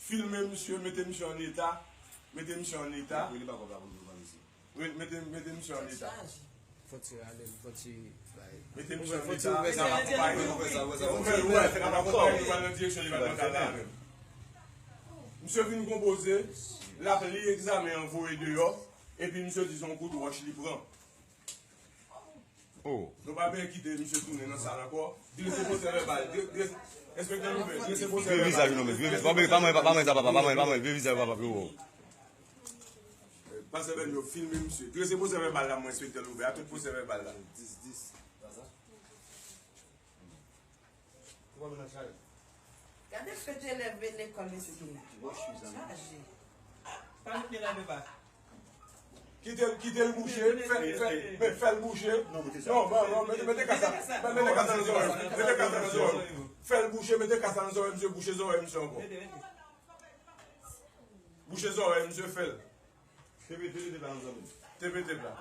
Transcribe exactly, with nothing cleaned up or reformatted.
Filme misye, mete misye an eta. Mete misye an eta. Wi, li pa kòb la pou nou pran misye. Wi, mete, mete misye an eta. Fò ti rale l, fò ti bay. Mete misye an eta. L ap akonpaye nou. Ouvè l, ouvè l, l ap akonpaye nou pral nan direksyon li pral nan kay la avè m. Misye vin konpoze, l ap li egzamen an voye deyò, epi misye di se yon kout wòch li pran. Oh. Nou pa bezwen kite misye tounen nan sal ankò. Drese pwosè vèbal. Dre-, dre-, Enspektè Louvè, drese pwosè vèbal. Vire vizaj ou non, men. Vire vizaj. Pa mwen, pa mwen, pa mwen, papa, pa mwen, pa mwen. Vire vizaj papa, pi wo. Pastè Bènyo, filme misye. Drese pwosè vèbal la, mwen, Enspektè Louvè. A tout pwosè vèbal la. Gade fete elèv lekòl mesye. Chaje. Pa met men la depa. Kite l, kite l bouche, fè, fè, men fè l bouche. Non, non, non, mete, mete kas la. Mete kas la nan zòrèy. Mete kas la nan zòrèy. Fè l bouche, mete kas la nan zòrèy misye, bouche zòrèy misye ankò. Bouche zòrèy misye, fè l. T P T la nan zòrèy. T P T la.